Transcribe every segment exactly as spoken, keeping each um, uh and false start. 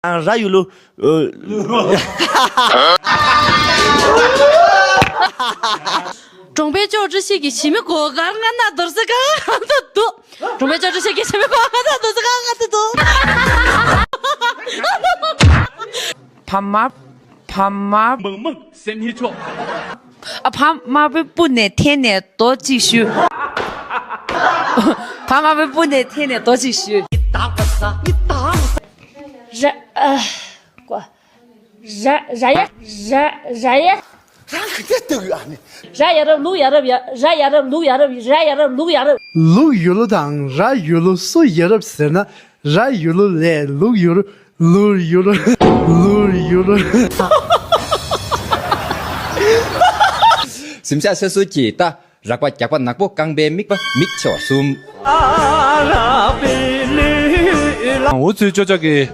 ར་ཡུ་ལུ། གྲོང་པའི་ཅོག་ཀྲི་ཤི་གི་ཞི་མི་གོ་གར་ང་ན་དོར་ས་གང་དུ་དུ། གྲོང་པའི་ཅོག་ཀྲི་ཤི་གི་ཞི་མི་གོ་གར་ང་ན་དོར་ས་གང་དུ་དུ། ཕ་མ། ཕ་མ། མང་མང་སེམས་ཉིད་ཆོག་ཨ། ཕ་མ་པའི་སྤུ་ནས་འཐེན་ནས་རྡོ་གཅིག་གཞུས། ཕ་མ་པའི་སྤུ་ནས་འཐེན་ནས་རྡོ་གཅིག་གཞུས། ར། ཨ། ཀོ། ར། ར་ཡ། ར། ར་ཡ། རང་གི་དེ་ལྟ་གི་ཨ་ནི། ར་ཡ་རབ་ལུག་ཡ་རབ་ཡ། ར་ཡ་རབ་ལུག་ཡ་རབ། ར་ཡ་རབ་ལུག་ཡ་རབ། ལུག་ཡུ་ལུ་དང་ར་ཡུ་ལུ་སུ་ཡ་རབ་ཟེར་ན། ར་ཡུ་ལུ་ལས་ལུག་ཡུ་རུ། ལུར་ཡུ་རུ། ལུར་ཡུ་རུ། གཟིམ་ཤག་ས་སུ་གྱི་རྟ། རགས་པ་རྒྱགས་པ་ནག་པོ་རྐང་པའི་མིག་པ་མིག་ཆེ་བ་གསུམ། འུ་ཚོའི་ཅོ་ཅོ་གི་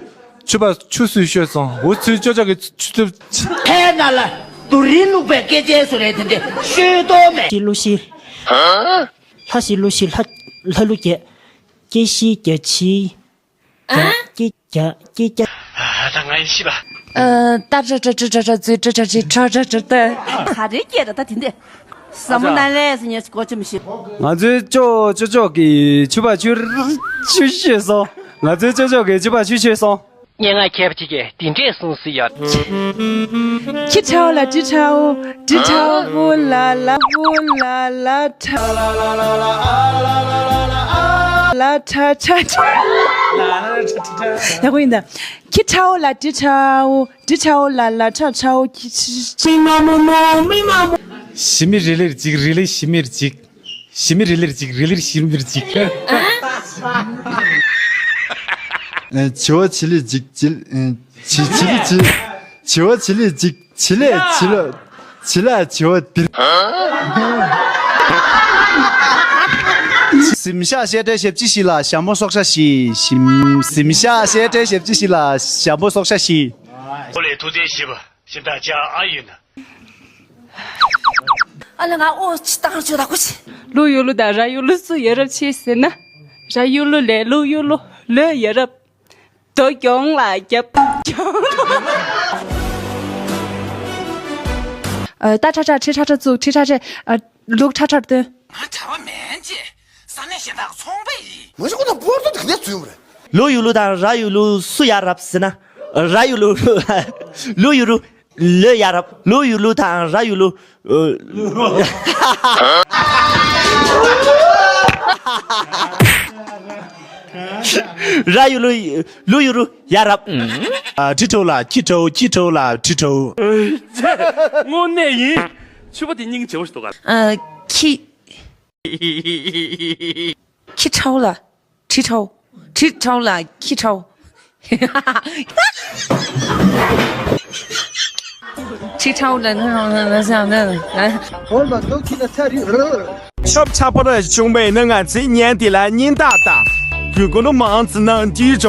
ཕྱུ་པ་ཆུ་སུས་བཤོས་སོང་། འུ་ཚོའི་ཅོ་ཅོ་གི་ཆུ་ཚོད། ཕའི་ནང་ལ་དུ་རིན་ལུག་པའི་སྐད་ཆའི་སུ་རེད་དེ་འདྲས་ཤོད་དོ་མེད། ཤི་ལུ་ཤི། ལྷ་ཤི་ལུ་ཤི་ལྷ། ལྷ་ལུ་རྒྱ། སྐྱེ་ཤི་རྒྱ་ཆི། རྒྱ་སྐྱེ་རྒྱ་སྐྱེ་རྒྱ། ད་ང་ཡི་ཤི་ལ། ཨ། ཏ་ཏྲ་ཏྲ་ཏྲ་ཏྲ་ཏྲ་ཙི་ཏྲ་ཏྲ་ཅི་ཏྲ་ཏྲ་ཏྲ་ཏ། ག་རེ་སྐད་ར་ད་དེ་འདྲས། ཟ་མོ་ན་ལས་སི་ཉེ་གོ་ཅི་མི་ཤེས། ང་ཚོའི་ཅོ་ཅོ་ཅོ་གི་ཕྱུ་པ་ཆུ་ཆུ་ཤེས་སོང་། ང་ཚོའི་ཅོ་ཅོ་གི་ཕྱུ་པ་ཆུ་ཤེས་སོང་། སྙན་ངག་མཁས་པ་ཅིག་གིས་འདི་འདྲས་གསུངས་སུ་ཡོད། ཁྱི་ཁྲའོ་ལ་ཏི་ཁྲའོ། ཏི་ཁྲའོ་བུ་ལ་ལ་བུ་ལ་ལ་ཁྲ། ལ་ཁྲ་ཁྲ་ཁྲ། ཡག་པོ་ཡིན་ད། ཁྱི་ཁྲའོ་ལ་ཏི་ཁྲའོ། ཏི་ཁྲའོ་ལ་ལ་ཁྲ་ཁྲའོ་ཁྱི་ཁྲི། མི་མ་མོ་མོ་མི་མ་མོ། ཞི་མི་རི་ལིར་འཇིག་རི་ལི་ཞི་མིར་འཇིག་ཞི་མི་རི་ལིར་འཇིག་རི་ལིར་ཞི་མིར་འཇིག་ཨེ། བྱི་བ་བྱི་ལི་འཇིག་བྱི་ལི་ཨེ། བྱི་བྱི་ལི་བྱི། བྱི་བ་བྱི་ལི་འཇིག་བྱི་ལས་བྱི་ལ། བྱི་ལ་བྱི་བ་འདིར། གཟིམ་ཤག་བཤད་གྲྭའི་ཞབས་ཕྱི་ཞིག་ལ་ཞྭ་མོ་སྲོག་ཤ་ཞིག་གཟིམ་གཟིམ་ཤག་བཤད་གྲྭའི་ཞབས་ཕྱི་ཞིག་ལ་ཞྭ་མོ་སྲོག་ཤ་ཞིག་ཨོ་ལེ་ཐུགས་རྗེ་ཆེ་བ། ཞིབ་ཐག་བཅག་ཨ་ཡིན། ཨ་ལ་ང་ཨོ་ཅི་བཏང་ཆོག་ད་གོ་ཆི། ལུག་ཡུ་ལུ་དང་ར་ཡུ་ལུ་སུ་ཡ་རབས་ཆེ་ཟེར་ན། ར་ཡུ་ལུ་ལས་ལུག་ཡུ་ལུ་ལོས་ཡ་རབས། རྡོ་གྱོང་ལ་རྒྱབ་གྱོང་། ཨ། ཏ་ཁྲ་ཁྲ་ཁྲི་ཁྲ་ཁྲ་བཙུགས་ཁྲི་ཁྲ་ཁྲ། ཨ། ལུག་ཁྲ་ཁྲར་བཏོན། ང་གྲྭ་པ་མིན་ཅེས་ས་གནས་གཞན་དག་ཚོང་པ་ཡིན། ང་ཞིག་ཁོ་ན་པོར་ཏོ་དེ་འདྲ་བཙུན་པ་རེད། ལུག་ཡུ་ལུ་དང་ར་ཡུ་ལུ་སུ་ཡ་རབས་ཟེར་ན། ར་ཡུ་ལུ། ལུག་ཡུ་ལུ་ལོས་ཡ་རབས། ལུག་ཡུ་ལུ་དང་ར་ཡུ་ལུ། ར་ཡུ་ལུ། ལུག་ཡུ་ལུ་ཡ་རབས། ཨ། ཁྲི་ཁྲོ་ལ་ཁྱི་ཁྲོ་ཁྱི་ཁྲོ་ལ་ཁྲི་ཁྲོ། དངོས་གནས་ཡིན། ཕྱུ་པ་དེ་སྙིང་རྗེ་པོ་ཞིག་འདུག་ག་ཨ། ཁྱི། ཁྱི་ཁྲའོ་ལ། ཁྲི་ཁྲའོ། ཁྲི་ཁྲའོ་ལ་ཁྱི་ཁྲའོ། ཁྲི་ཁྲའོ་ལ། ཧོར་མ་ནུབ་ཁྱི་ན་ཚ་རི། ཆོབ་ཆ་པོ་ར་བྱུང་བའི་ནང་ང་ཚེ་ཉན་དེ་ལ་ཉིན་ཏག་ཏག་གུ་གུ་ནུ་མང་ཙི་ན་འདི་ཅོ།